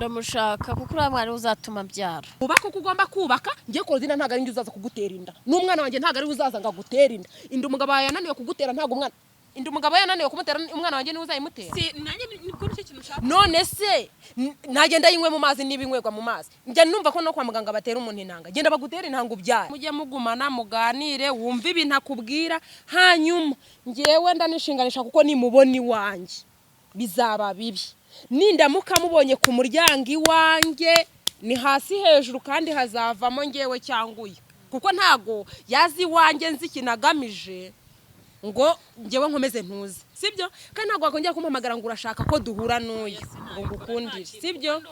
Ndamushaka kuko uriya mwana uzatuma mbyara. Ubaka uko ugomba kubaka. Ngiye Claudine, ntabwo ari njye uzaza kugutera inda, n'umwana wanjye ntabwo ari we uzaza ngo agutere inda. Inda umugabo wawe yananiwe kugutera, ntabwo umwana, inda umugabo yananiwe kumutera, umwana wanjye niwe uzayimutera. Si nanjye nibwo nicyo kintu nshaka. None se nagenda yinywe mu mazi? Niba inywegwa mu mazi, njya numva ko no kwa muganga batera umuntu intanga. Genda bagutere intanga ubyara. Mujye mugumana muganire, wumve ibintu akubwira, hanyuma ngewe ndanishinganisha, kuko nimubona iwanjye bizaba bibi. Nindamuka mubonye ku muryango iwanjye, ni hasi hejuru, kandi hazavamo ngewe cyangwa uyu, kuko ntago yazi iwanjye nzi ikintu agamije ngo ngewe nkomeze ntuze, sibyo? Kandi ntabwo wakongera kumpamagara ngo urashaka ko duhura n'uyu ngo ngukundire, sibyo?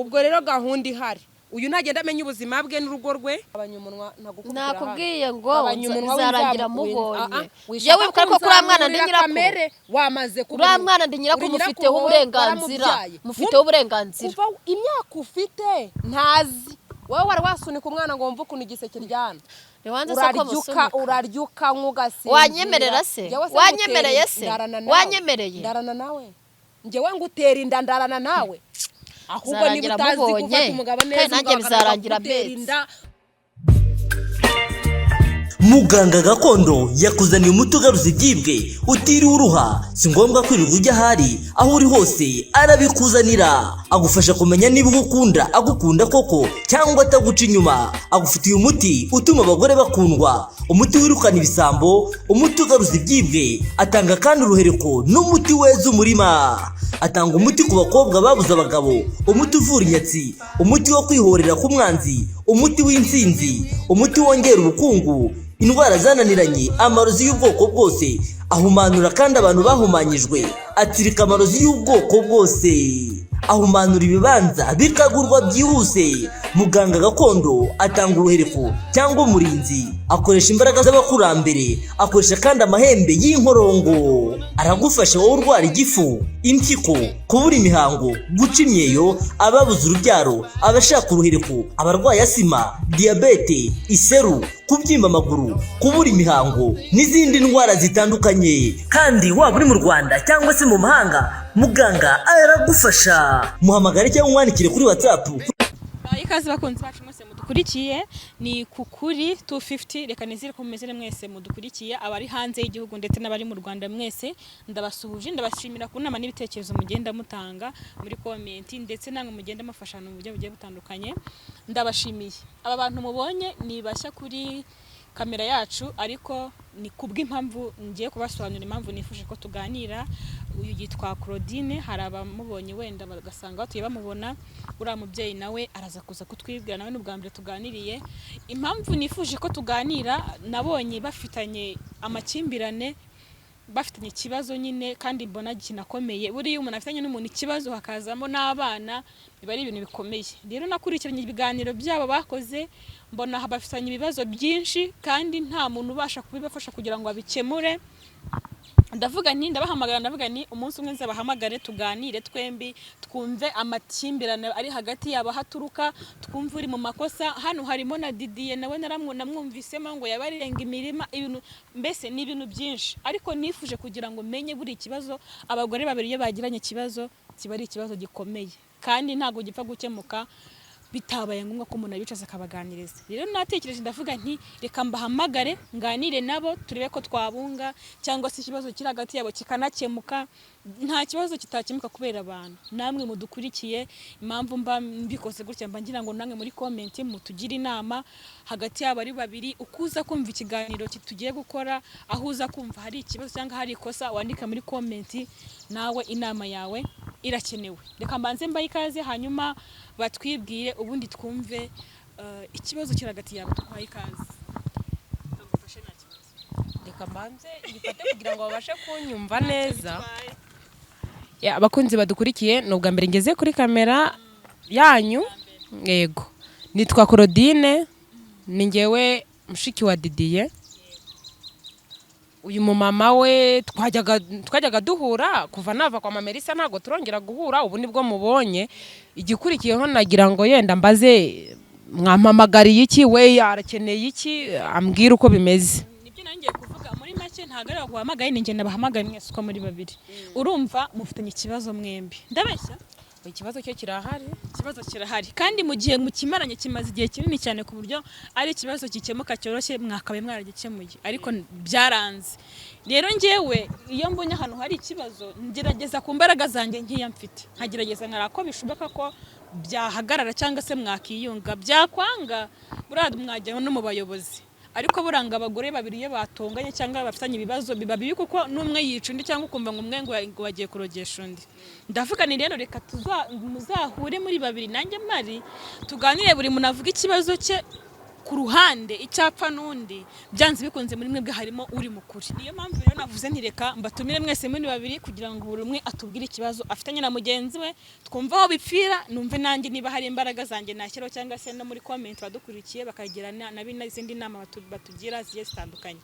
Ubwo rero gahunda ihari, uyu ntagenda amenya ubuzima bwe n'urugo rwe. Gabanya umunwa, ntagukubitira hano. Nakubwiye ngo Gabanya umunwa. bizarangira Ah, ah, mubonye. wishaka Yewe, wibuka ko kuri uriya mwana ndi kunzamurira nyirakuru. Kamere wamaze kuba Uriya mwana ndi nyirakuru, uri mufiteho nyirakuru, uburenganzira. waramubyaye. Mufiteho uburenganzira. Kuva imyaka ufite ntazi, wowe wari wasunika umwana ngo wumve ukuntu igiseke ryana? Ntiwanze se ko Uraryuka, musunika? uraryuka ugasinzira. Wanyemerera se? Njyewe se Wanyemereye ngutera se? ndarana nawe. Wanyemereye? Ndarana nawe? Njyewe ngutera inda ndarana nawe? Ahubwo niba Bizarangira utazi mubonye. gufata umugabo Kandi neza, nanjye umugabo bizarangira akagutera mbetse. inda. Muganga gakondo yakuzaniye umuti ugaruza ibyibwe utiriwe uruha. Si ngombwa kwirirwa ujya ahari, aho uri hose arabikuzanira. Agufasha kumenya niba ugukunda agukunda koko cyangwa ataguca inyuma. Agufitiye umuti utuma abagore bakundwa, umuti wirukana ibisambo, umuti ugaruza ibyibwe. Atanga kandi uruhereko n'umuti weza umurima. Atanga umuti ku bakobwa babuze abagabo, umuti uvura inyatsi, umuti wo kwihorera ku mwanzi, umuti w'intsinzi, umuti wongera ubukungu, indwara zananiranye, amarozi y'ubwoko bwose. Ahumanura kandi abantu bahumanyijwe, atsirika amarozi y'ubwoko bwose, ahumanura ibibanza bikagurwa byihuse. Muganga gakondo atanga uruhereko cyangwa umurinzi, akoresha imbaraga z'abakurambere, akoresha kandi amahembe y'inkorongo. Aragufasha wowe urwara igifu, impyiko, kubura imihango, guca imyeyo, ababuze urubyaro, abashaka uruhereko, abarwaye asima, diyabete, iseru, kubyimba amaguru, kubura imihango n'izindi ndwara zitandukanye. Kandi waba uri mu Rwanda cyangwa se mu mahanga, muganga aragufasha. Muhamagare cyangwa umwandikire kuri WhatsApp. Ikaze bakunzi bacu mwese mudukurikiye, ni ku kuri 250. Reka nizere ko mumeze mwese mudukurikiye, abari hanze y'igihugu ndetse n'abari mu Rwanda mwese ndabasuhuje, ndabashimira ku nama n'ibitekerezo mugenda mutanga muri comment, ndetse namwe mugenda mufashana mu buryo bugiye butandukanye, ndabashimiye. Aba bantu mubonye ni bashya kuri kamera yacu, ariko ni kubw'impamvu ngiye kubasobanurira impamvu nifuje ko tuganira. Uyu yitwa Claudine, hari abamubonye wenda bagasanga batuye bamubona. Uriya mubyeyi nawe araza kuza kutwibwira, nawe ni ubwa mbere tuganiriye. Impamvu nifuje ko tuganira, nabonye bafitanye amakimbirane, bafitanye ikibazo nyine, kandi mbona kinakomeye. Buriya umuntu afitanye n'umuntu ikibazo hakazamo n'abana, biba ari ibintu bikomeye. Rero nakurikiranye ibiganiro byabo bakoze, mbona bafitanye ibibazo byinshi kandi nta muntu ubasha kubibafasha kugira ngo abikemure. Ndavuga nti ndabahamagara, ndavuga nti umunsi umwe nzabahamagare tuganire twembi, twumve amakimbirane ari hagati yabo aho aturuka, twumve uri mu makosa. Hano harimo na Didier, nawe namwumvisemo ngo yaba arenga imirima, ibintu mbese ni ibintu byinshi. Ariko nifuje kugira ngo menye buri kibazo. Abagore babiri iyo bagiranye ikibazo, kiba ari ikibazo gikomeye kandi ntabwo gipfa gukemuka bitabaye ngombwa ko umuntu abicaza akabaganiriza. Rero natekereje, ndavuga nti reka mbahamagare nganire nabo, turebe ko twabunga cyangwa se ikibazo kiri hagati yabo kikanakemuka. Nta kibazo kitakemuka kubera abantu. Namwe mudukurikiye, impamvu mba mbikoze gutya, mba ngira ngo namwe muri comment mutugire inama hagati yabo ari babiri. Uko uza kumva ikiganiro tugiye gukora, aho uza kumva hari ikibazo cyangwa hari ikosa, wandika muri comment, nawe inama yawe irakenewe. Reka mbanze mbahe ikaze, hanyuma batwibwire, ubundi twumve ikibazo kiri hagati yabo. Tuguhaye ikaze. Tugufashe, nta kibazo. Reka mbanze ngifate kugira ngo babashe kunyumva neza. Ya, abakunzi badukurikiye, ni ubwa mbere ngeze kuri kamera yanyu. Yego, nitwa Claudine, ni ngewe mushiki wa Didier. Uyu mumama we twajyaga duhura kuva nava kwa mama Melissa, ntabwo turongera guhura, ubu nibwo mubonye. Igikurikiyeho, nagira ngo yenda mbaze mwampamagariye iki, we arakeneye iki, ambwira uko bimeze. Nibyo nanjye ngiye kuvuga. Muri make ntabwo ari baguhamagaye, ni njye nabahamagaye mwese uko muri babiri. Urumva mufitanye ikibazo mwembi, ndabeshya? Ikibazo cyo kirahari. Ikibazo kirahari, kandi mu gihe mukimaranye kimaze igihe kinini cyane, ku buryo ari ikibazo gikemuka cyoroshye mwakabaye mwaragikemuye, ariko byaranze. Rero njyewe iyo mbonye ahantu hari ikibazo, ngerageza ku mbaraga zanjye nkeya mfite, nkagerageza nkareba ko bishoboka ko byahagarara cyangwa se mwakiyunga. Byakwanga, buriya mwajya no mu bayobozi. Ariko buranga abagore babiri iyo batonganye cyangwa bafitanye ibibazo, biba bibi, kuko n'umwe yica undi, cyangwa ukumva ngo umwe ngo bagiye kurogesha undi. Ndavuga ni rero reka muzahure muri babiri, nanjye mpari, tuganire, buri muntu avuga ikibazo cye ku ruhande, icyapfa n'undi. Byanze bikunze muri mwebwe harimo uri mukuri. Niyo mpamvu rero navuze nti reka mbatumire mwese muri babiri, kugira ngo buri umwe atubwire ikibazo afitanye na mugenzi we, twumve aho bipfira, numve nanjye niba hari imbaraga zanjye nashyiraho, cyangwa se no muri comment badukurikiye bakagira na n'izindi nama batugira zigiye zitandukanye.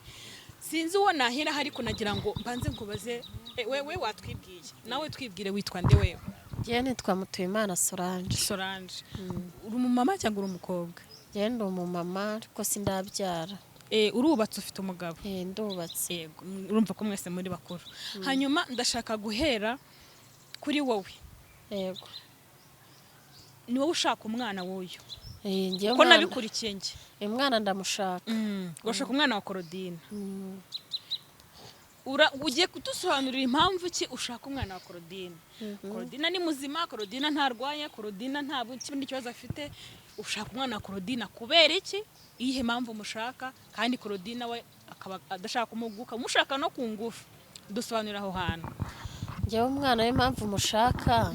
Sinzi uwo nahera, ariko nagira ngo mbanze nkubaze. Wewe watwibwiye, nawe twibwire, witwa nde wewe? Njyewe nitwa Mutuyimana Solange. Solange, uri umumama cyangwa uri umukobwa? Njyewe ndi umumama, ariko sindabyara. Urubatse, ufite umugabo? Ndubatse. Yego, urumva ko mwese muri bakuru. Hanyuma ndashaka guhera kuri wowe. Yego. Ni wowe ushaka umwana w'uyu? Njyewe Ko nabikurikiye njye. Umwana ndamushaka. Urashaka umwana wa Korodina. Ugiye kudusobanurira impamvu ki ushaka umwana wa Korodina. Korodina ni muzima, Korodina ntarwaye, Korodina nta kindi kibazo afite. Ushaka umwana wa Korodina kubera iki? Iyihe mpamvu mushaka, kandi Korodina we akaba adashaka kumuguka, mushaka no ku ngufu? Dusobanurira aho hantu. Njyewe umwana w'impamvu mushaka,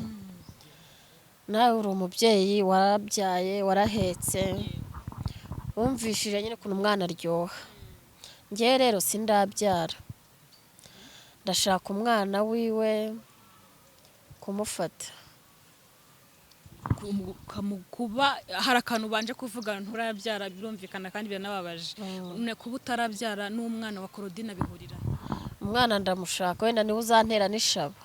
nawe uri umubyeyi, warabyaye, warahetse, wumvishije nyine ukuntu umwana aryoha. Njyewe rero sindabyara, ndashaka umwana wiwe kumufata. Kuba hari akantu ubanje kuvuga, nturabyara, birumvikana kandi biranababaje. None kuba utarabyara n'umwana wa Korodina bihurira? Umwana ndamushaka, wenda niwe uzantera n'ishaba.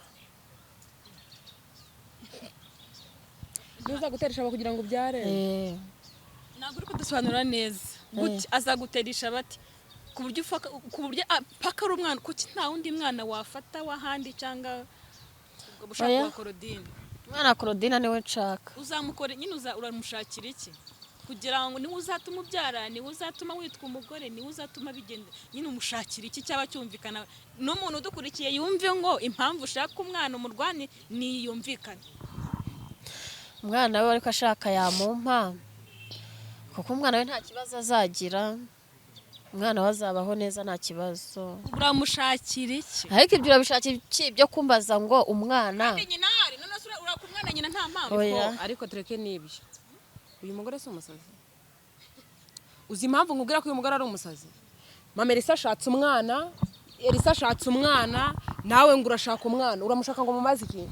Ntuzagutera ishaba kugira ngo ubyare? Ntabwo uri kudusobanurira neza. Gute azagutera ishaba? Ati ku buryo ku buryo paka ari umwana, kuki nta wundi mwana wafata w'ahandi, cyangwa ubwo bushaka Oya. wa Korodina? Umwana wa Korodina niwe nshaka. Uzamukore nyine, uramushakira iki? Kugira ngo niwe uzatuma ubyara, niwe uzatuma witwa umugore, niwe uzatuma bigenda nyine. Umushakira iki cyaba cyumvikana n'umuntu udukurikiye, yumve ngo impamvu ushaka umwana umurwani niyumvikane? Umwana we ariko ashaka yamumpa, kuko umwana we nta kibazo azagira, umwana we azabaho neza, nta kibazo. Uramushakira iki? Ariko ibyo urabishakira iki byo kumbaza ngo umwana? Kandi nyina hari none se uraka umwana nyina nta mpamvu? Oya. Ariko tureke n'ibyo, uyu mugore si umusazi. Uzi impamvu nkubwira ko uyu mugore ari umusazi? Mama Elisa ashatse umwana, Elisa ashatse umwana, nawe ngo urashaka umwana. Uramushaka ngo mumaze iki?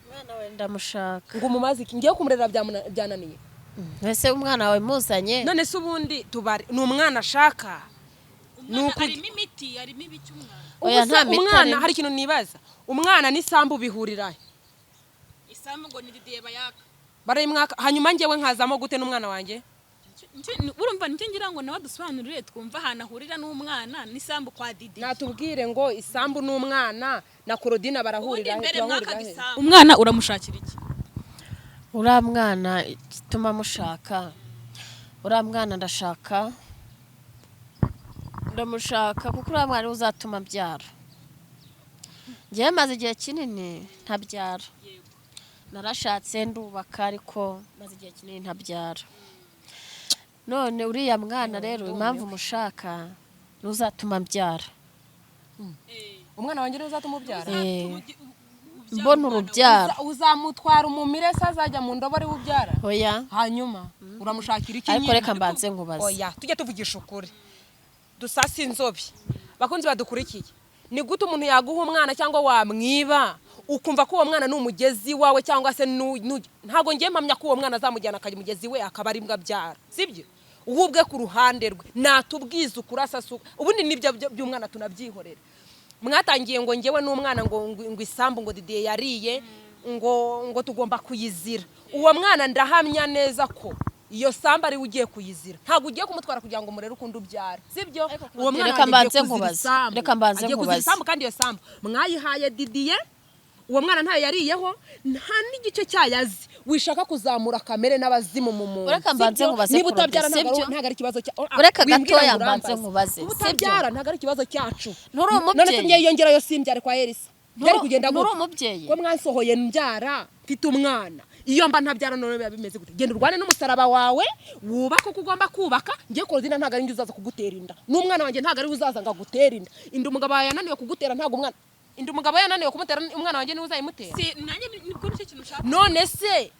Umwana we ndamushaka. Ngo umumaze iki? Ngiye kumurera byananiye. Ese umwana wawe muzanye? None se ubundi tubare, ni umwana ashaka? Umwana harimo imiti, harimo ibiki umwana? Oya, Ubu se nta miti umwana arimo. hari ikintu nibaza, umwana n'isambu bihurira he? Isambu ngo ni Didier Bayaka. Barayimwaka, hanyuma njyewe nkazamo gute n'umwana wanjye? Urumva nicyo ngira ngo nawe adusobanurire, twumve ahantu ahurira n'umwana n'isambu kwa Didier. Natubwire ngo isambu n'umwana na Korodina Ubundi barahurira he? mbere Turahurira mwakaga he? isambu, umwana uramushakira iki? Uriya mwana, igituma mushaka, uriya mwana ndashaka, ndamushaka kuko uriya mwana niwe uzatuma abyara. Njyewe maze igihe kinini ntabyara. Narashatse, ndubaka, ariko maze igihe kinini ntabyara. None uriya mwana rero, impamvu mushaka, ntuzatuma mbyara. Umwana wanjye niwe uzatuma ubyara? Mbona urubyaro. Uzamutwara umumire se, azajya mu ndobo ariwe ubyara? Oya. Hanyuma uramushakira iki Ariko nyine? reka mbanze nkubaze. Oya, tujye tuvugisha ukuri, dusase inzobe. Bakunzi badukurikiye, ni gute umuntu yaguha umwana cyangwa wamwiba, ukumva ko uwo mwana ni umugezi wawe cyangwa se ntabwo ngiye mpamya ko uwo mwana azamujyana akajya umugezi we akaba ari mbwa abyara, sibyo? Uwo ubwe ku ruhande rwe natubwiza ukuri, asasuka. Ubundi nibyo by'umwana tunabyihorera. Mwatangiye ngo ngewe n'umwana ngo isambu ngo Didier yariye, ngo tugomba kuyizira. Uwo mwana ndahamya neza ko iyo sambu ariwe ugiye kuyizira. Ntabwo ugiye kumutwara kugira ngo umurere ukundi ubyare, sibyo? Uwo mwana Reka wanjye agiye mbanze kuzira nkubaze. isambu. Reka mbanze Agiye kuzira nkubaze. isambu, kandi iyo sambu mwayihaye Didier. Uwo mwana ntayo yariyeho, nta n'igice cyayo azi. Wishaka kuzamura kamere n'abazimu mu muntu. Ureka mbanze Sibyo? nkubaze, Niba Claude, utabyara ntabwo sibyo? ntabwo ari ikibazo cya Ureka wimbwira gatoya ngo mbanze urambaze. nkubaze, Kuba sibyo? utabyara ntabwo ari ikibazo cyacu. Nturi None se umubyeyi? ngiye yongerayo simbyare kwa Elisa, byari kugenda Nturi gute? umubyeyi? Ko mwansohoye mbyara mfite umwana, iyo mba ntabyara none biba bimeze gute? Genda urwane n'umusaraba wawe, wubake uko ugomba kubaka. Ngiye Claudine, ntabwo ari njye uzaza kugutera inda, n'umwana wanjye ntabwo ari we uzaza ngo agutere inda. Inda umugabo wawe yananiwe kugutera, ntabwo umwana, inda umugabo yananiwe kumutera, umwana wanjye niwe uzayimutera? Si nanjye nibwo nicyo kintu ushaka. None se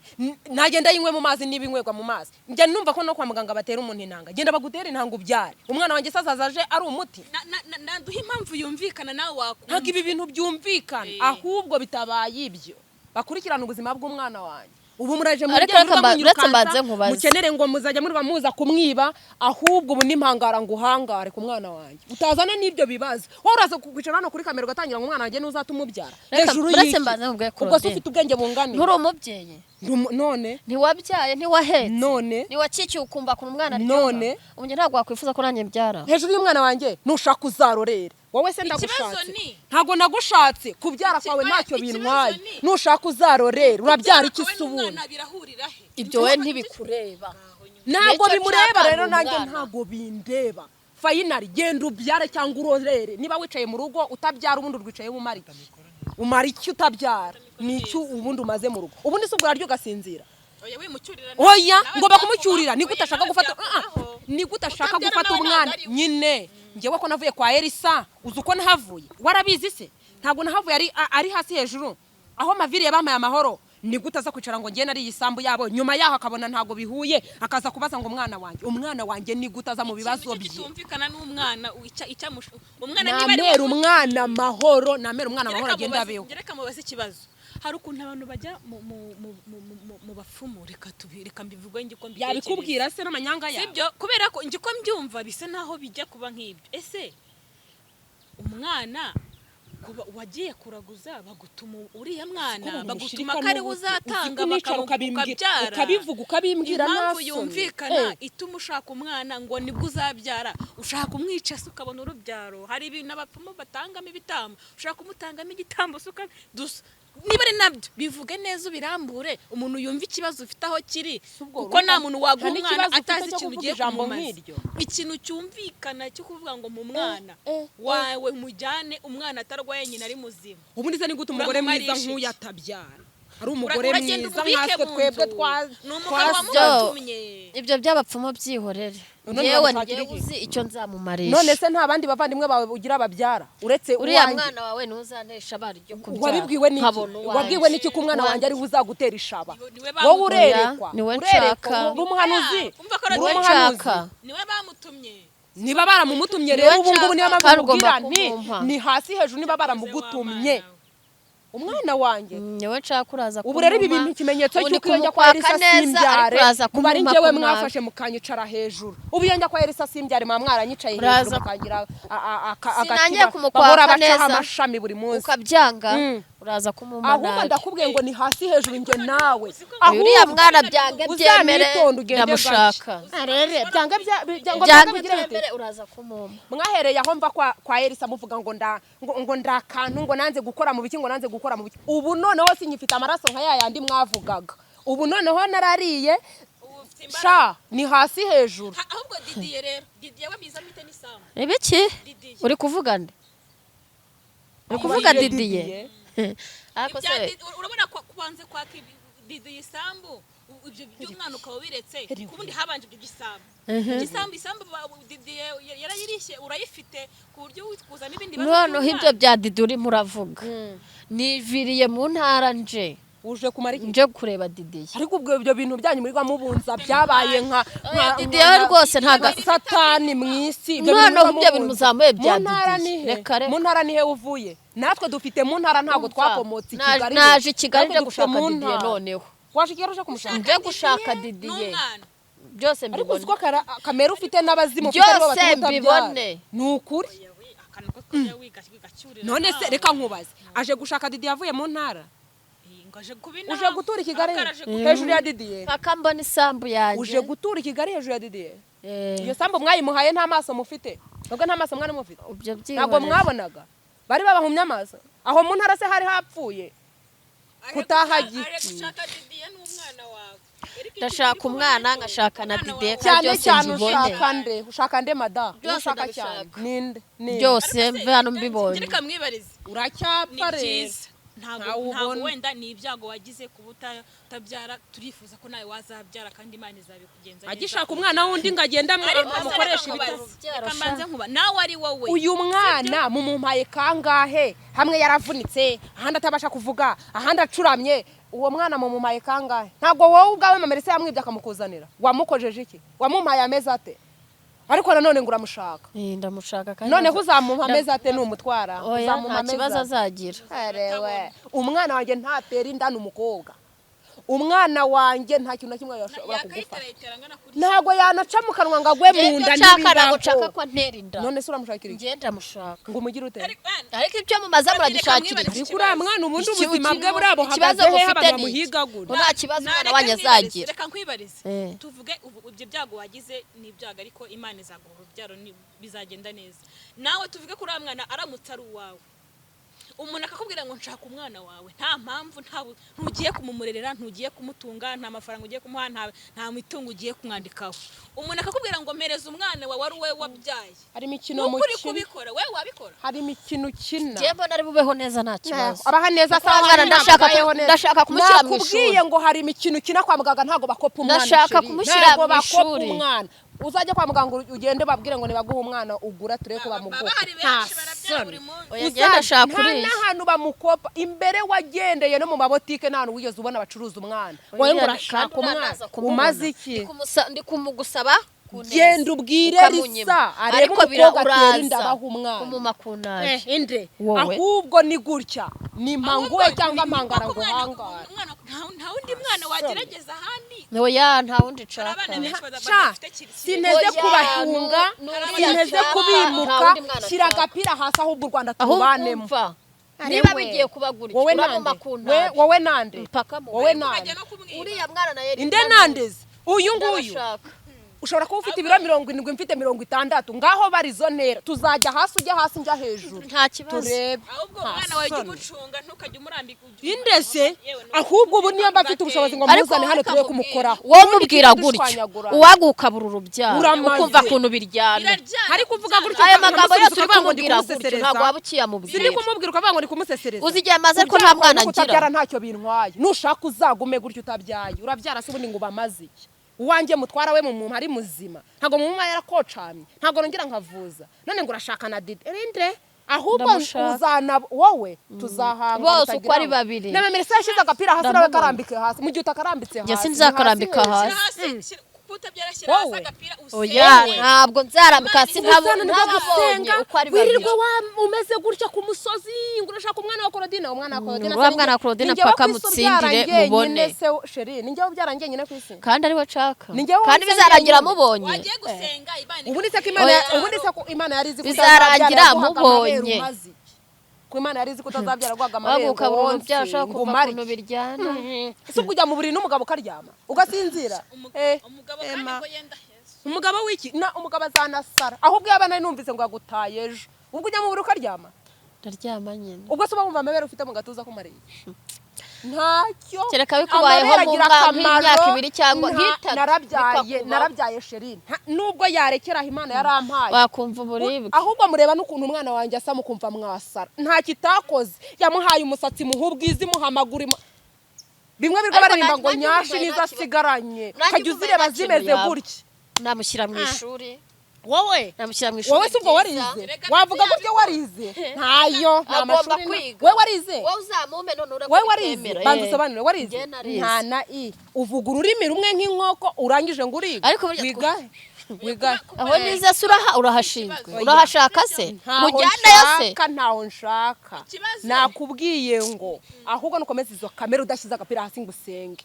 nagenda yinywe mu mazi niba inywegwa mu mazi? Njya numva ko no kwa muganga batera umuntu intanga. Genda bagutere intanga ubyare. Umwana wanjye se azaza aje ari umuti? Naduha impamvu yumvikana nawe wakumva. Ntabwo ibi bintu byumvikana. Ahubwo bitabaye ibyo, bakurikirana ubuzima bw'umwana wanjye. Ubu muraje Ariko mujye reka muba uretse munyirukansa, mbanze nkubaze. Mukenere ngo muzajya muriba muza kumwiba. Ahubwo ubu n'impangara ngo uhangare ku mwana wanjye, utazana n'ibyo bibazo. Wowe uraza kwicara hano kuri kamera ugatangira ngo umwana wanjye ntuzatuma umubyara. Hejuru Uretse y'iki? mbanze nkubwire, Ubwo se Claudine. ufite ubwenge bungana? Nturi umubyeyi? None? Ntiwabyaye, ntiwahetse? None? Ntiwakikiye ukumva ukuntu umwana aryoha? None? Ubu njye ntabwo wakwifuza ko nanjye mbyara? Hejuru y'umwana wanjye, nushaka uzarorere wowe se. Ikibazo Ndagushatse? Ntabwo nagushatse. Kubyara kwawe ntacyo Ikibazo bintwaye. Nushaka uzarorere. Urabyara iki se ubundi? Birahurira he? Ibyo wowe ntibikureba. Ntabwo Nicyo bimureba. nshaka Rero ni nanjye umwana. ntabwo bindeba. Finally, genda ubyare cyangwa urorere. Niba wicaye mu rugo utabyara, ubundi urwicaye umara iki? Umara iki utabyara? Ni iki ubundi umaze mu rugo? Ubundi se ubwo urarya ugasinzira? Oya, wimucyurira. Oya, Nawe ngomba kumucyurira. Ni gute Oya, ashaka nawe gufata byakubaho. Ni gute ashaka Utabyara gufata nawe umwana? ntabwo ari we. Nyine njyewe ko navuye kwa Elisa, uzi uko nahavuye? Warabizi se? Ntabwo nahavuye ari hasi hejuru aho maviriye bampaye amahoro. Ni gute aza kwicara ngo njye nariye isambu yabo, nyuma yaho akabona ntabwo bihuye, akaza kubaza ngo umwana wanjye, umwana wanjye? Ni gute aza mu bibazo Ikintu bye? kitumvikana n'umwana umwana niba ari Namera umwana amahoro, namera umwana amahoro, agenda abeho. Reka mubaze ikibazo. Hari ukuntu abantu bajya mu bapfumu, reka mbivuge njye uko mbitekereza. Yabikubwira se n'amanyanga yawe? Sibyo, kubera ko njye uko mbyumva bisa naho bijya kuba nk'ibyo. Ese umwana kuba wagiye kuraguza, bagutuma uriya mwana, bagutuma ko ariwe uzatanga, bakamubyara? Ukabivuga, ukabimbwira Impamvu nta soni. yumvikana ituma ushaka umwana ngo nibwo uzabyara, ushaka kumwica se ukabona urubyaro? Hari ibintu abapfumu batangamo ibitambo, ushaka kumutangamo igitambo se dusa. Niba ari nabyo, bivuge neza, ubirambure, umuntu yumve ikibazo ufite aho kiri, Ubwo kuko nta muntu waguha nta umwana n'ikibazo ufite atazi cyo ikintu kuvuga ugiye ijambo kumumaza. nk'iryo. Ikintu cyumvikana cyo kuvuga ngo mu mwana wawe mujyane, umwana atarwaye, nyina ari muzima. Ubundi se ni gute umugore mwiza Uramumarisha iki? nk'uyu atabyara, ari umugore Uragenda mwiza umubike nkatwe mu twebwe nzu. twa Ni umugabo wamutumye. Ibyo by'abapfumu byihorere. None Yewe, bamushakira njyewe iki? uzi icyo nzamumarisha. None se nta bandi bavandimwe bawe ugira babyara uretse Uriya uwanjye? mwana wawe ntuzantesha abana ryo kubyara. Wabibwiwe n'iki? Nkabona uwanjye. Wabwiwe n'iki ko umwana wanjye ariwe uzagutera ishaba? Niwe Wowe bamutumye. urerekwa. Niwe Urerekwa. nshaka. Uri umuhanuzi. Umva ko ari Uri Niwe umuhanuzi. nshaka. Niwe bamutumye. Niba baramumutumye Niwe rero, ubu ngubu niyo nshaka, mpamvu kandi ugomba mubwira nti kumumpa. ni hasi hejuru niba baramugutumye umwana wanjye. Niwe nshaka, uraza Ubu rero ibi kumumpa. bintu ikimenyetso Ubu ndi cy'uko iyo njya kwa kumukwaka Elisa neza, ariko simbyare, uraza muba ari kumumpa njyewe ku nabi. mwafashe mukanyicara hejuru. Ubu iyo njya kwa Elisa simbyare, muba mwaranyicaye hejuru, mukangira Sinangiye agatiba kumukwaka bahora bacaho neza. amashami buri munsi. Ukabyanga, uraza kumumpa Ahubwo nabi. ndakubwiye ngo ni hasi hejuru njye nawe. Uriya mwana byange byemere, Uzanitonde ugende ndamushaka. gake. Arere byange ngo Byange byange bigire bite? byemere, uraza kumumpa. Mwahereye aho mva kwa Elisa muvuga ngo nda ngo ndakantu, ngo nanze gukora mu biki, ngo nanze gukora mu biki. Ubu noneho sinyifite amaraso nka yayandi mwavugaga. Ubu noneho narariye. Ubu ufite imbaraga. Sha, ni hasi hejuru. Ahubwo Didiye rero, Didiye we biza mite n'isambu. Ibiki? Didiye. Uri kuvuga nde? Uri kuvuga Didiye? Ariko Ibya se Urabona ko kubanze kwaka Didiye isambu, ibyo by'umwana ukaba ubiretse, kubundi habanje ibyo by'isambu. Isambu Didiye yarayirishye, urayifite ku buryo witwuza n'ibindi bibazo Noneho ibyo by'umwana. bya Didi urimo uravuga, niviriye mu ntara nje Uje kumara iki? Nje kureba Didiye. Ariko ubwo ibyo bintu byanyu muri mubunza byabaye nka Oya, Didiye we rwose ntago satani mu isi. Ibyo Noneho bintu ibyo bintu mubunza. muzamuye bya Mu ntara Didiye. ni he? Reka, reka. Mu ntara ni he uvuye? Natwe dufite mu ntara, ntabwo Umva, twakomotse i Kigali. naje i Kigali Natwe nje dufite gushaka mu Didiye ntara. noneho. Waje i Kigali uje kumushaka? Nje gushaka Didiye. N'umwana. Byose Ariko uzi mbibone. ko kamera ufite n'abazimu ufite aribo Byose batuma utabyara. mbibone. Ni ukuri. Oya we, akantu ko kujya wiga wigacyurira None se nawe. reka nkubaze, aje gushaka Didiye avuye mu ntara? Eh, ngo aje kuba Uje inama. gutura i Kigali Ahubwo araje hejuru ya Didiye? Paka mbona isambu yanjye. Uje gutura i Kigali hejuru ya Didiye? Eh, Iyo sambu mwayimuhaye nta maso mufite? Nubwo nta maso mwari mufite, ibyo ntabwo byihorere. mwabonaga, bari babahumye amaso. Aho mu ntara se hari hapfuye? Kutahagira. Areka ushaka Didiye n'umwana wawe. Ariko Ndashaka icyo uri umwana, kubona ngashaka na umwana Didiye, wawe. kandi Cyane byose cyane mbibone. ushaka nde? Ushaka nde, mada? Byose Ushaka cyane ndabishaka. ninde? Ninde? Byose Ariko se, mve hano mbibonye. Reka mwibarize. Ni Uracyapfa rero. byiza, ntabwo Ntawe ntabwo ubona. wenda ni ibyago wagize kuba utabyara, turifuza ko nawe wazabyara kandi Imana izabikugenza neza. Agishaka umwana wundi ngo agende Ariko se amukoreshe reka ibitasi. nkubaze, reka mbanze nkuba nawe ari wowe. Uyu mwana mumumpaye kangahe? Hamwe yaravunitse, ahandi atabasha kuvuga, ahandi acuramye. Uwo mwana mumumpaye kangahe? Ntabwo wowe ubwawe mama Elisa yamwibye akamukuzanira? Wamukojeje iki? Wamumpaye amezi ate? Ariko nanone ngo uramushaka. Eh, ndamushaka kandi Noneho uzamuha amezi ate numutwara? Oya, Uzamuha nta amezi kibazo ate? azagira. Arewe, umwana wanjye ntatera inda, ni umukobwa. Umwana wanjye nta kintu na kimwe yashobora kugufasha. Yakayiterayitera angana kuri Ntabwo yanaca mu kanwa ngo agwe mu nda. Ibyo nshaka ntabwo nshaka Ntibibaho. ko antera inda. None se uramushakira iki? Njye ndamushaka. Ngo umugire ute? Ariko, Ariko ibyo mumaze muragishakira iki? Ariko uriya mwana ubundi ubuzima bwe buriya Ikibazo buhagaze hehe? mufite Abantu ni iki? bamuhigagura. Ngo nta kibazo umwana Nareka wanyu nkwibarize, azagira. reka nkwibarize. Eh. Tuvuge ubu ibyo byago wagize ni ibyago, ariko Imana izaguha urubyaro, bizagenda neza. Nawe tuvuge ko uriya mwana aramutse ari uwawe, umuntu akakubwira ngo nshaka umwana wawe, nta mpamvu, ntugiye kumumurerera, ntugiye kumutunga, nta mafaranga ugiye kumuha, nta mitungo ugiye kumwandikaho, umuntu akakubwira ngo mpereza umwana wawe ari uwe wabyaye, Hari imikino nukuri mukina. kubikora we wabikora? Hari imikino ukina. Njye mbona ari bubeho neza, nta kibazo. Abaha neza. Kuko uriya mwana ndashaka kumushyira mu Nakubwiye ishuri. ngo hari imikino ukina kwa muganga, ntabwo bakopa umwana. Ndashaka Chérie. kumushyira Ntabwo mu bakopa ishuri. umwana. Uzajya kwa muganga ugende babwire ngo nibaguhe umwana ugura, turebe ko Baba bamuguha. bahari benshi barabyara buri munsi. Oya, njye ndashaka Nta uriya. n'ahantu bamukopa imbere wagendeye, no mu mabotike nta hantu wigeze ubona bacuruza umwana wowe ngo urashaka Kandi uriya umwana. naza kumubona. Umaze iki? Ndi kumugusaba ku neza. Genda ubwire Ukamunyima. Risa arebe Ariko bira umukobwa atera inda uraza abaha umwana. kumuma ku nabi. Inde? Wowe. Ahubwo ni gutya, ni mpanguwe cyangwa mpangara ngo uhangare. Nta wundi mwana wagerageza ahandi? Oya, nta wundi Hari nshaka. abana benshi Sha, badafite sineze Oya, kubahunga, n'uriya sineze nshaka, nta kubimuka. wundi mwana Shyira nshaka. agapira hasi, ahubwo u Rwanda Ahubwo turubanemo. umva, Are niba we. bigiye kuba gutya, Wowe uramuma nande? ku We- ntabi. Wowe nande? Mpaka mu Wowe Ukajya nande? no kumwiba. Uriya mwana na Yeri Inde nandeze? Uyu nguyu ndabashaka. ushobora kuba ufite ibiro 70, mfite 60, ngaho bari izo ntera, tuzajya hasi, ujya hasi, njya hejuru. Nta kibazo. Turebe. Ahubwo Nta umwana wawe ujye soni. umucunga, ntukajye umurambika Indese? Yewe, Ahubwo ubu niyo mba mfite ubushobozi ngo Ariko muzane hano reka turebe nkubwire, kumukoraho. wowe umubwira Ubundi gutyo, dushwanyagura. uwagukabura urubyaro, Uramaze. ukumva ukuntu biryana. Biraryana. Ariko uvuga gutyo Aya magambo ukamusubiza yose uri ukavuga ngo ndi kumubwira gutyo, kumusesereza. ntabwo waba Sindi ukiyamubwira. kumubwira ukavuga ngo ndi kumusesereza. Uzi igihe amaze ko Kubyara nta mwana no kutabyara agira. ntacyo bintwaye. Nushaka uzagume gutyo utabyaye. Urabyara se ubundi ngo ubamaze iki? Uwanjye mutwara we mu muntu ari muzima, ntabwo mumuma yarakocamye, ntabwo nongera nkavuza. None ngo urashaka na Didi rinde? Ahubwo Ndamushaka. uzana wowe tuzahanga. Bose utagira uko ari ngo. babiri. Na Mama Elisa yashyize agapira hasi nawe Ndamubona. karambike hasi, mu gihe utakarambitse Njye hasi sinzakarambika ni hasi. Shyira hasi, kutabyara, shyira hasi Wowe. agapira Oya, usenge. ntabwo nzarambika hasi. Uzananirwa Ntababonye gusenga, uko ari babiri. wirirwa umeze gutya ku musozi ngo urashaka umwana wa Claudine. Umwana wa Claudine Uriya mwana wa Claudine Ni njyewe paka ku isi ubyara mutsindire, njyenyine mubone. se chérie, ni njyewe ubyara njyenyine ku isi. Kandi ariwe nshaka. Ni njyewe Kandi wese bizarangira njyenyine. mubonye. Wagiye gusenga Imana Ubundi se ko Imana Oya. ubundi se ko Imana yari izi ko Bizarangira utazabyara yaguhaga amabere mubonye. umaze iki? Ko Imana yari izi ko utazabyara guhaga amabere ngo Wagukabura wonse urubyaro, ushobora ngo kumva umare ukuntu iki? biryana. Ese ubwo ujya mu buriri n'umugabo ukaryama ugasinzira? Eh, Umugabo kandi Emma. ngo yenda Yesu. Umugabo w'iki? Na umugabo azanasara. Ahubwo yaba nari numvise ngo yagutaye ejo, ubwo ujya mu buriri ukaryama? Ndaryama nyine. Ubwo se uba wumva amabere ufite mu gatuza kumariye ntacyo? Kereka bikubayeho Amabere mu agira nk'imyaka akamaro. 2 cyangwa nk'itatu, Narabyaye, bikakubaho. narabyaye chérie. Nubwo yarekera aho Imana yarampaye. Wakumva uburibwe. Ahubwo mureba n'ukuntu umwana wanjye asa mukumva mwasara. Nta kitakoze, yamuhaye umusatsi, muha ubwiza, imuha amaguru, bimwe birwa Ariko baririmba ngo nanjye nyashi umuhaye nizo nta kibazo. asigaranye, Nanjye ukajya umuhaye uzireba nta kintu zimeze yaba. gutya. Namushyira mu ishuri. Wowe? Namushyira mu ishuri Wowe si ubwo ryiza. warize? Reka Wavuga ntiyabikora. gutyo warize? Ntayo, nta Agomba mashuri kwiga. Wowe warize? Wowe uzamume none urabona Wowe warize? utemera, Banza eh. usobanure, warize? Njye narize. Nta na i uvuga ururimi rumwe nk'inkoko, urangije ngo uriga. Ariko burya Wiga he? Wiga he? Aho nize se urahashinzwe? Oya. Urahashaka se? Ntaho Mujyanayo se? nshaka, ntaho nshaka. Ikibazo. Nakubwiye ngo ahubwo nukomeza izo kamera udashyize agapira hasi ngo usenge,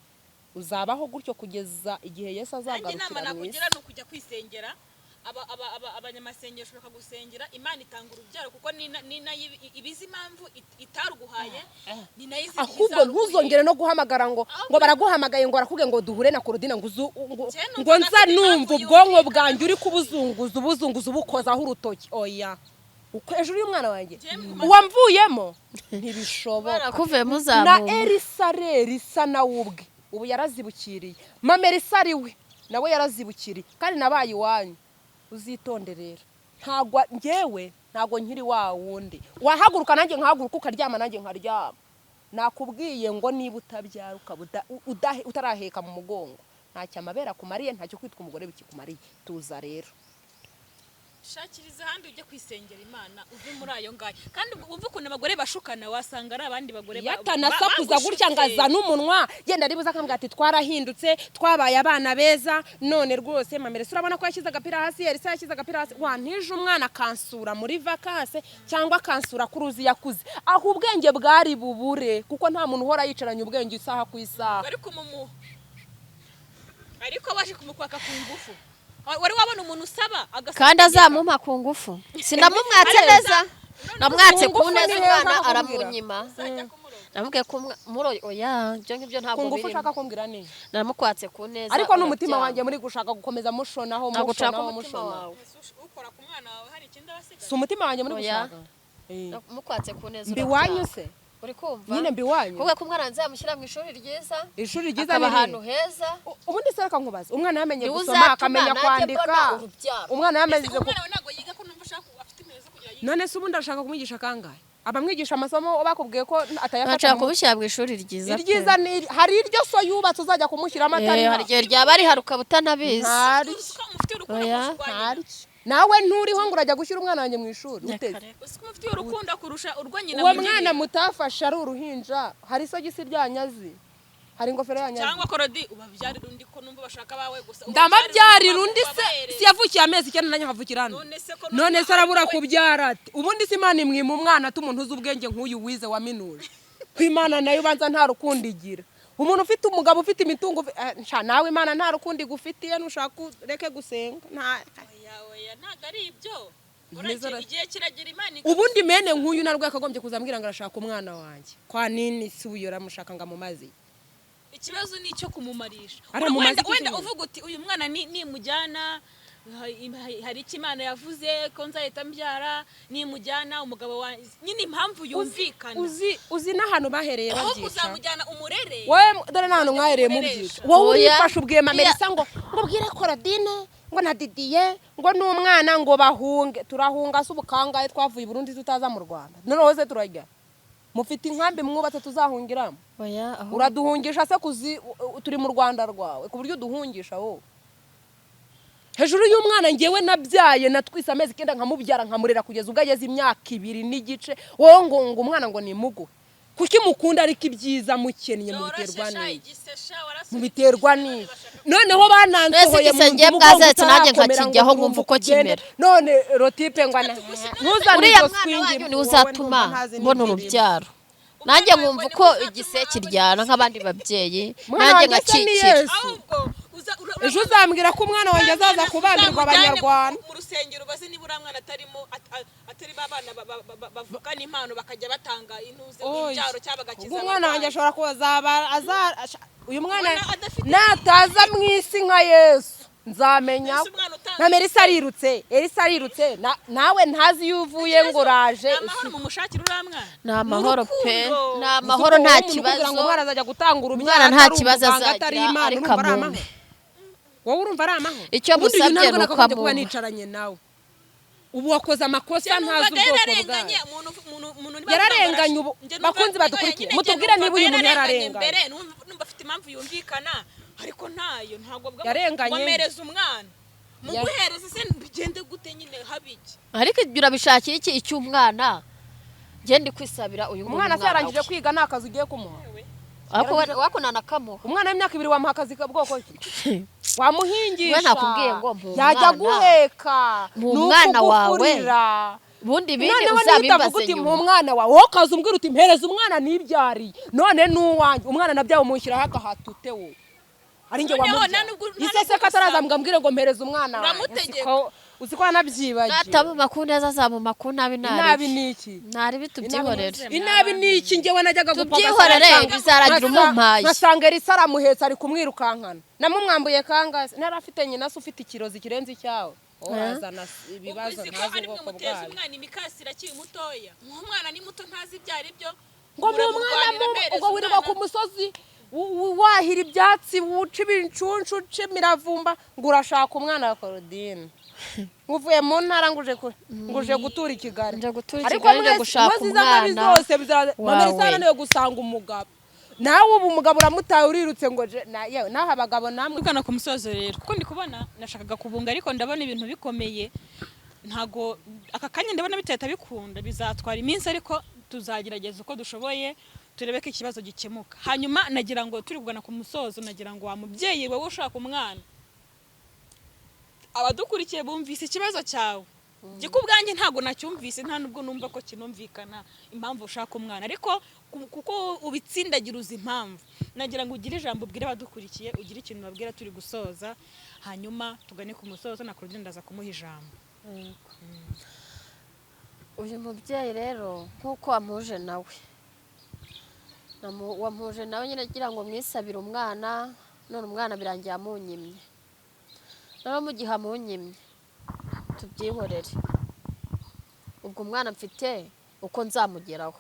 uzabaho gutyo kugeza igihe Yesu Nanjye inama azagarukira mu nakugira isi. ni ukujya kwisengera, abanyamasengesho bakagusengera, Imana itanga urubyaro, kuko ni nayo ibizi impamvu itaruguhaye, ni nayo izi igihe Ahubwo izaruguhera. ntuzongere no guhamagara ngo baraguhamagaye ngo barakubwiye ngo duhure na Claudine ngo uzu ngo Njye numva ngo nza nafite numva impamvu ubwonko yumvikana. bwanjye uri kubuzunguza ubuzunguza ubukozaho urutoki. Oya. Uko hejuru y'umwana wanjye uwamvuyemo ntibishoboka. Barakuvuyemo Na uzamumpa. Elisa rero isa nawe ubwe ubu yarazibukiriye. Mama Elisa ari we nawe yarazibukiriye, kandi nabaye iwanyu. Uzitonde rero, ntabwo njyewe, ntabwo nkiri wa wundi wahaguruka nanjye nkahaguruka, ukaryama nanjye nkaryama. Nakubwiye ngo niba utabyara, ukaba utaraheka mu mugongo, ntacyo amabere akumariye, ntacyo kwitwa umugore bikikumariye. Tuza rero. Shakiriza ahandi ujye kwisengera Imana, uve muri ayo ngayo. Kandi wumve ukuntu abagore bashukana, wasanga ari abandi bagore Iyo atanasakuza gutya ngo azane umunwa, genda ribuze akambwira ati: "Twarahindutse, twabaye abana beza none rwose." Mama Elisa urabona ko yashyize agapira hasi, Elisa yashyize agapira hasi. Wantije umwana akansura muri vacances cyangwa akansura kuri uzi yakuze, aho ubwenge bwari bubure, kuko nta muntu uhora yicaranye ubwenge isaha ku isaha. Bari kumumuha, ariko baje kumukwaka ku ngufu. Wari wabona umuntu usaba agasaba? Kandi azamumpa ku ngufu, sinamumwatse neza, namwatse Ku ku ngufu neza ni umwana heza. Aramunyima. Namubwiye ko oya, ibyo ngibyo Ku ntabwo ngufu birimo. ushaka kumbwira ni Namukwatse ku neza. Ariko n'umutima Urabyanga. wanjye muri gushaka gukomeza mushonaho, Ntabwo ushaka mushonaho, umutima mushonaho. wawe. Ukora ku mwana wawe hari ikindi aba asigaye? Si umutima wanjye muri Oya. gushaka. Eh. Namukwatse ku neza. Mbi iwanyu Urabyanga. se? Uri kumva? Nyine mbi iwanyu. Kuvuga ko umwana nzamushyira mu ishuri ryiza, Ishuri ryiza akaba ni ahantu irihe? heza. Ubundi se reka nkubaze, umwana yamenye Niwe gusoma, uzatuma akamenya nanjye kwandika, mbona urubyaro. umwana yamenye Umwana wawe ntabwo yiga, ko numva ushaka afite intego zo kugira yiga? None se ubundi arashaka kumwigisha kangahe? Abamwigisha amasomo bakubwiye ko atayafata Nshaka mu mutwe. kumushyira mu ishuri ryiza pe. Iryiza ni hari iryo so yubatse uzajya kumushyiramo atari Hari igihe ryaba rihari ukaba utanabizi. Ntaryo. Uzi ko umufitiye urukundo Oya. kurusha urwa nyina? Ntaryo. Nawe nturiho ngo urajya gushyira umwana wanjye mu ishuri uteze. Uzi ko umufitiye urukundo kurusha urwo nyina Uwo amugirira? mwana mutafashe ari uruhinja, hari isogisi rya nyazi, hari ingofero ya nyazi. Cyangwa korodi ubabyarira undi, ko numva bashaka abawe gusa? Ndamabyarira undi se? Ubabahere. Si yavukiye amezi 9, nanjye nkavukira hano? None se ko None se arabura we- kubyara ate? Ubundi se Imana imwima umwana ate, umuntu uzi ubwenge nk'uyu wize waminuje? Ko Imana nayo ubanza nta rukundo igira. Umuntu ufite umugabo ufite imitungo nsha, nawe Imana nta rukundo igufitiye. Nushaka ureke gusenga nta Oya, oya, ntabwo ari ibyo. Neza. Igihe kiragera Imana Ubundi mene nk'uyu narwo yakagombye kuzambwira ngo arashaka umwana wanjye kwa nini? Si uyu aramushaka ngo amumaze? Ikibazo ni icyo kumumarisha. Aramumaza Wenda iki wenda se? Uvuga uti: "Uyu mwana nimujyana hari icyo Imana yavuze ko nzahita mbyara nimujyana umugabo wa nyine", impamvu yumvikana. Uzi n'ahantu bahereye Aho babyica? kuzamujyana umurere. Wowe dore n'ahantu mwahereye mubyica. Wowe Oya. urifashe ubwiye mama Iya. Elisa ngo ubwire Korodine ngo na Didiye ngo n'umwana ngo bahunge. Turahunga se ubukangahe? Twavuye i Burundi tutaza mu Rwanda, noneho se turajya mufite inkambi mwubatse tuzahungiramo? Oya, aho Uraduhungisha se kuzi turi mu Rwanda rwawe ku buryo uduhungisha wowe hejuru y'umwana ngewe nabyaye, natwise amezi 9, nkamubyara, nkamurera kugeza ubwo ageze imyaka 2 n'igice? Wowe ngo umwana ngo nimuguhe, kuki mukunda ariko ibyiza mukennye? Mubiterwa n'iki? Mubiterwa n'iki? Noneho banansohoye Mbese mu nzu igisenge umugongo bwazetse nanjye utarakomera ngo nkakijyaho urumva nkumva uko ugende. kimera. None rotipe ngo ntuzane Uriya izo mwana swingi, wanyu niwe wowe uzatuma ndumva ntazi mbona n'ibirimo. urubyaro, nanjye nkumva uko igise kiryana nk'abandi babyeyi, Mwana nanjye wanjye se ni nkakikira. Yesu? Ahubwo Ejo uzambwira ko umwana wanjye azaza kubambirwa Abanyarwanda. Mu rusengero ubaze niba uriya mwana atarimo atari ba bana bavukana impano, bakajya batanga intuze Oya. urubyaro cyangwa bagakiza Ubwo umwana wanjye abarwayi. ashobora kuzaba uyu mwana Ubona adafite- nataza mu isi nka Yesu, nzamenya. Ese umwana utanga- Nka Elisa arirutse, Elisa arirutse, nawe ntazi iyo uvuye ngo uraje. Ni amahoro mumushakira uriya mwana. Ni amahoro pe. Urukundo. Ni amahoro, nta Uzi ko wowe umuntu ukubwira kibazo. ngo umwana azajya gutanga urubyaro, Umwana nta atari kibazo umuganga, atari azagira, Imana, ariko urumva ari amumpe. amahoro? Wowe urumva ari amahoro? Icyo Ubundi uyu musabye ntabwo ni nakagombye kuba uko amumpa. nicaranye nawe. Ubu wakoze amakosa Njye ntazi numvaga ubwoko yararenganye, bwayo. umuntu niba Yararenganye ubu. Njye numva- Bakunzi badukurikiye, nyine njye mutubwire niba uyu numvaga muntu yararenganye yararenganye. mbere, numva afite impamvu yumvikana, ariko ntayo, ntabwo bwa Yarenganye. ngo mpereze umwana, muguhereze se bigende gute nyine, habiki? Ariko ibyo urabishakira iki icy'umwana? Njye ndi kwisabira uyu nguyu. Umwana se Umwana yarangije we. kwiga, nta kazi ugiye kumuha? Ariko wako nanakamuha. Umwana w'imyaka 2 wamuha akazi ka bwoko ki? Wamuhingisha? We nakubwiye ngo mpa Yajya umwana. guheka? Mpa umwana wawe. Ukugufurira. Ubundi ibindi Noneho niba utavuga uzabimbaze uti mpa nyuma. umwana wawe, wowe ukaza umbwira uti: "Mpereza umwana nibyariye." None n'uwanjye umwana nabyawe umushyiraho agahato ute? Wowe ari njye Noneho wamubyaye? nta Ise se nubwo ko ataraza ngo ambwire ngo mpereza umwana wanjye? Uramutegeka. Uzi ko yanabyibagiwe? Natamuma ku neza, azamuma ku nabi. Inabi Nabi ni iki? Naribi, tubyihorere. Inabi ni iki? Njyewe najyaga gupagasa, Tubyihorere, bizarangira umumpaye. nkasanga Elisa aramuhetse, ari kumwirukankana. Namumwambuye kangahe? Ntari afite nyina se ufite ikirozi kirenze icyawe? Urazana ibibazo Uzi ko ntazi ari mwe ubwoko muteza bwayo. umwana imikasire akiri mutoya. Nk'umwana ni muto ntazi ibyo ari byo. Ngo ni umwana Muramurwanira mubi, mpereza ubwo wirirwa umwana. ku musozi wahira ibyatsi, wuca ibincuncu, uca imiravumba, ngo urashaka umwana wa Korodine. Uvuye mu ntara ngo uje gutura i Kigali. Nje gutura i Ariko Kigali, nje mwese gushaka inkozi z'amabi umwana zose wawe. Mama Elisa yananiwe gusanga umugabo, nawe ubu umugabo uramutaye urirutse ngo yewe naho abagabo namwe. Tugana ku musozo rero, kuko ndi kubona nashakaga kubunga ariko ndabona ibintu bikomeye, ntago aka kanya ndabona bitahita bikunda, bizatwara iminsi, ariko tuzagerageza uko dushoboye turebe ko ikibazo gikemuka. Hanyuma nagira ngo turi kugana ku musozo, nagira ngo wa mubyeyi wowe ushaka umwana, abadukurikiye bumvise ikibazo cyawe. Njye ku bwanjye ntabwo nacyumvise, nta nubwo numva ko kinumvikana impamvu ushaka umwana, ariko kuko ubitsindagira uzi impamvu. Nagira ngo ugire ijambo ubwire abadukurikiye, ugire ikintu ubabwira turi gusoza, hanyuma tugane ku musozo na Claudine ndaza kumuha ijambo. Uyu mubyeyi rero nk'uko wampuje nawe, wampuje nawe nyine agira ngo mwisabire umwana, none umwana birangiye amunyimye. Noneho mu gihe amunyimye tubyihorere, ubwo umwana mfite uko nzamugeraho.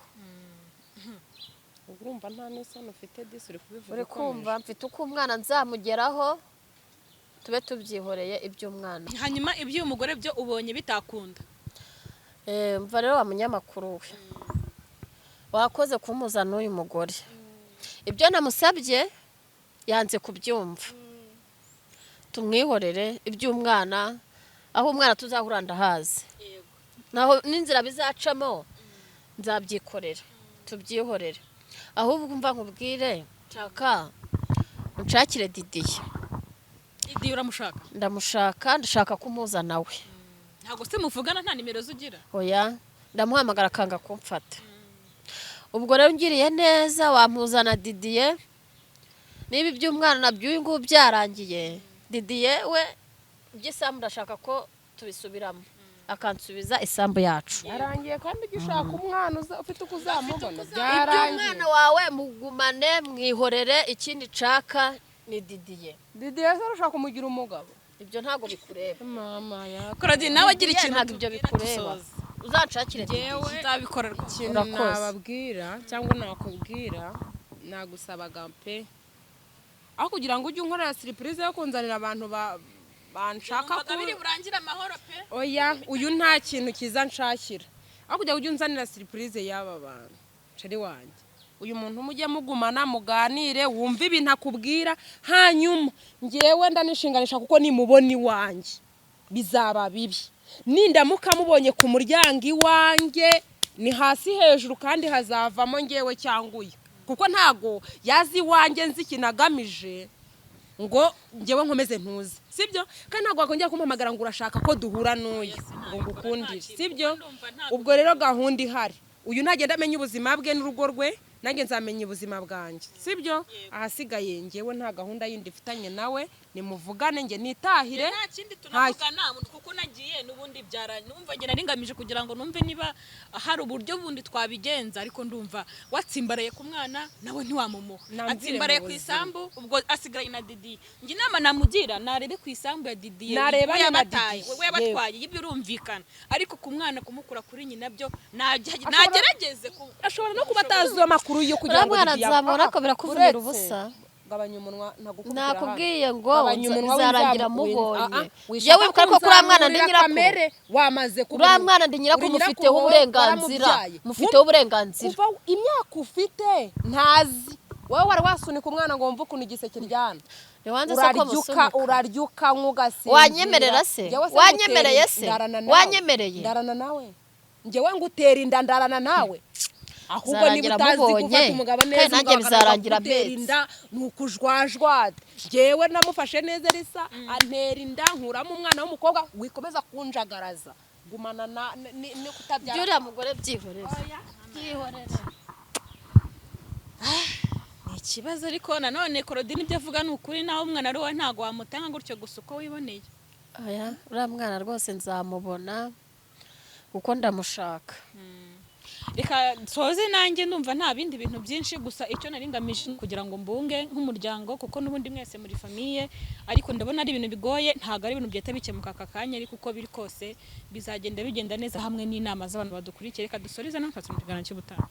Urumva nta n'isoni ufite disi, uri kubivuga. Uri kumva mfite uko umwana nzamugeraho, tube tubyihoreye iby'umwana. Hanyuma iby'uyu mugore byo ubonye bitakunda. Mva rero wa munyamakuru we, wakoze kumuza n'uyu mugore, ibyo namusabye yanze kubyumva. Tumwihorere iby'umwana, aho umwana tuzahura ndahazi, naho n'inzira bizacamo nzabyikorera, tubyihorere. Ahubwo mva nkubwire, nshaka unshakire Didiye. Didiye uramushaka? Ndamushaka, ndashaka kumuza nawe. Ntabwo se muvugana? Nta nimero zugira? Oya, ndamuhamagara akanga kumfata. Ubwo rero ungiriye neza wampuzana Didiye. Niba iby'umwana nabyo uyu nguyu byarangiye, Didiye we iby'isambu ndashaka ko tubisubiramo, akansubiza isambu yacu. Yarangiye, kandi ujya ushaka umwana ufite uko uzamubona, byarangiye. Iby'umwana wawe mugumane mwihorere, ikindi nshaka ni Didiye. Didiye se urashaka kumugira umugabo? Ibyo ntabwo bikureba. Mama ya Claudine nawe agira Didiye ikintu ntabwo ibyo atubwira bikureba. dusoza. Uzanshakire Didiye. Njyewe nzabikora rwose. Ikintu Urakoze. nababwira cyangwa nakubwira, nagusabaga pe, aho kugira ngo ujye unkorera surprise yo kunzanira abantu banshaka Numvaga biri burangire amahoro pe. Oya, uyu nta kintu kiza nshakira. Aho kugira ngo ujye unzanira surprise y'aba bantu, chéri wanjye, uyu muntu mujye mugumana muganire, wumve ibintu akubwira, hanyuma ngewe ndanishinganisha kuko nimubona iwanjye bizaba bibi. Nindamuka mubonye ku muryango iwanjye ni hasi hejuru, kandi hazavamo ngewe cyangwa uyu, kuko ntago yazi iwanjye nzi ikintu agamije ngo ngewe nkomeze ntuze, sibyo? Kandi ntabwo wakongera kumpamagara ngo urashaka ko duhura n'uyu ngo ngukundire, sibyo? Ubwo rero gahunda ihari, uyu ntagenda amenya ubuzima bwe n'urugo rwe, nanjye nzamenya ubuzima bwanjye, sibyo? Ahasigaye ngewe nta gahunda yindi mfitanye nawe, nimuvugane nge nitahire. Nta kindi tunavugana kuko nagiye n'ubundi byara numva nge nari ngamije kugira ngo numve niba hari uburyo bundi twabigenza, ariko ndumva watsimbaraye ku mwana nawe ntiwamumuha. Namvire mu Atsimbaraye ku buzima. isambu, ubwo asigaranye na Didiye. Njye inama namugira, narebe ku isambu ya Didiye. Narebane we na yabataye, Didiye. we yabatwaye, ibyo birumvikana, ariko ku mwana kumukura kuri nyina byo nagerageze Ashobora no kuba atazi amakuru yo kugira Uriya ngo mwana Didiye nzamubona ko birakuvunira Uretse, ubusa. Gabanya umunwa, ntagukubitira hano. Nakubwiye ngo Gabanya umunwa bizarangira w'inzamu- mubonye. Wishaka Yewe wibuka ko kuri mwana ndi kunzamurira nyirakuru. Kamere wamaze kuba Uriya mwana ndi nyirakuru, uri mufiteho wowe uburenganzira. waramubyaye. Mufiteho uburenganzira. Kuva imyaka ufite ntazi, wowe wari wasunika umwana ngo wumve ukuntu igiseke ryana? Ntiwanze se ko Uraryuka musunika? Uraryuka nk'ugasinzira. Wanyemerera se? Njyewe se Wanyemereye ngutera- se? ndarana nawe. Wanyemereye? Ndarana nawe, njyewe ngutera inda ndarana nawe? Ahubwo niba Bizarangira utazi mubonye. gufata umugabo Kandi neza, nanjye umugabo bizarangira akagutera amezi. inda ni ukujwajwata. Njyewe namufashe neza risa antera inda nkuramo umwana w'umukobwa. Wikomeza kunjagaraza, gumana na no kutabyara. By'uriya mugore byihorere, byihorere. Ni ikibazo, ariko nanone Claudine ibyo avuga ni ukuri, naho umwana ari wowe ntabwo wamutanga gutyo gusa uko wiboneye. Oya, uriya mwana rwose nzamubona kuko ndamushaka. Reka nsoze nanjye, ndumva nta bindi bintu byinshi, gusa icyo nari ngamije ni kugira ngo mbunge nk'umuryango, kuko n'ubundi mwese muri famille, ariko ndabona ari ibintu bigoye, ntabwo ari ibintu byahita bikemuka aka kanya, ariko uko biri kose bizagenda bigenda neza hamwe n'inama z'abantu badukurikiye. Reka dusoreze natwe mu kiganiro cy'ubutaha.